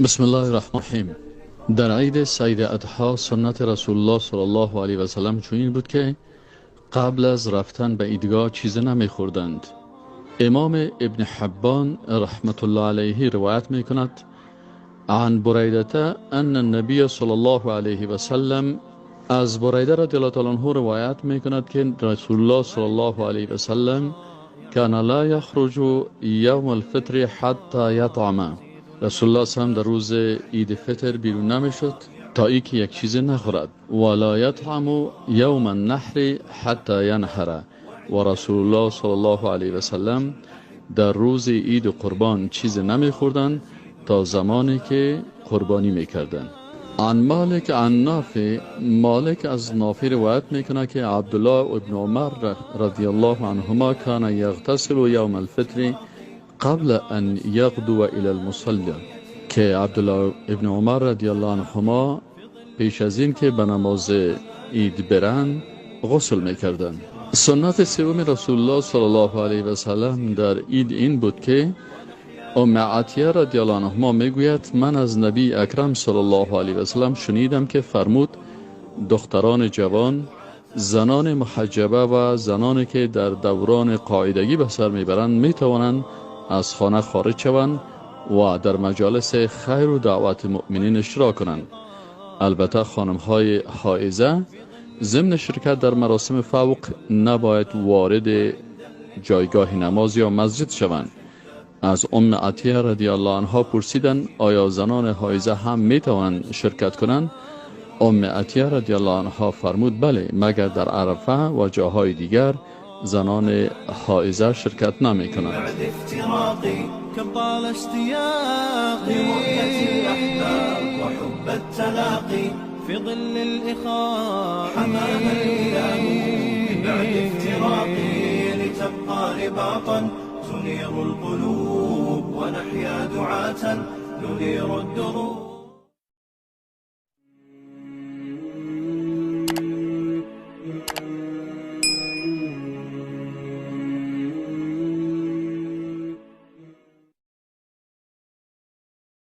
بسم الله الرحمن الرحیم. در عید سعید اضحی سنت رسول الله صلی الله علیه و سلم چنین بود که قبل از رفتن به عیدگاه چیز نمیخوردند. امام ابن حبان رحمت الله علیه روایت میکند: عن بریده ان النبی صلی الله علیه و سلم، از بریده رضی الله تعالی عنه روایت میکند که رسول الله صلی الله علیه و سلم کان لا یخرج یوم الفطر حتی یطعم. رسول الله صلی در روز عید فطر بیرون نمیشد تا ای که یک چیز نخورد. ولا یطعم یوم النحر حتی ینحر. و رسول الله صلی الله علیه و سلم در روز عید قربان چیز نمیخوردند تا زمانی که قربانی میکردند. عن مالک عن نافع، مالک از نافع روایت میکنه که عبدالله ابن عمر رضی الله عنهما کان یغتسل یوم الفطر قبل ان یغدو الی المصلی، که عبدالله ابن عمر رضی الله عنهما پیش از این که به نماز عید برن غسل میکردن. سنت سوم رسول الله صلی الله علیه و سلم در عید این بود که ام عطیه رضی الله عنهما میگوید: من از نبی اکرم صلی الله علیه و سلم شنیدم که فرمود دختران جوان، زنان محجبه و زنانی که در دوران قاعدگی به سر میبرند میتوانند از خانه خارج شوند و در مجالس خیر و دعوت مؤمنین اشتراک کنند. البته خانم های حائزه ضمن شرکت در مراسم فوق نباید وارد جایگاه نماز یا مسجد شوند. از ام عطیه رضی الله عنها پرسیدند آیا زنان حائزه هم میتوانند شرکت کنند؟ ام عطیه رضی الله عنها فرمود بله، مگر در عرفه و جاهای دیگر زنان حائزه شرکت نمی کنند. بعد افتراقي كم طال اشتياقي لرؤية الأحباب وحب التلاقي في ظل الإخاء. حمانا الإله من بعد افتراقي لتبقى رباطا تنير القلوب ونحيا دعاة ننير الدروب.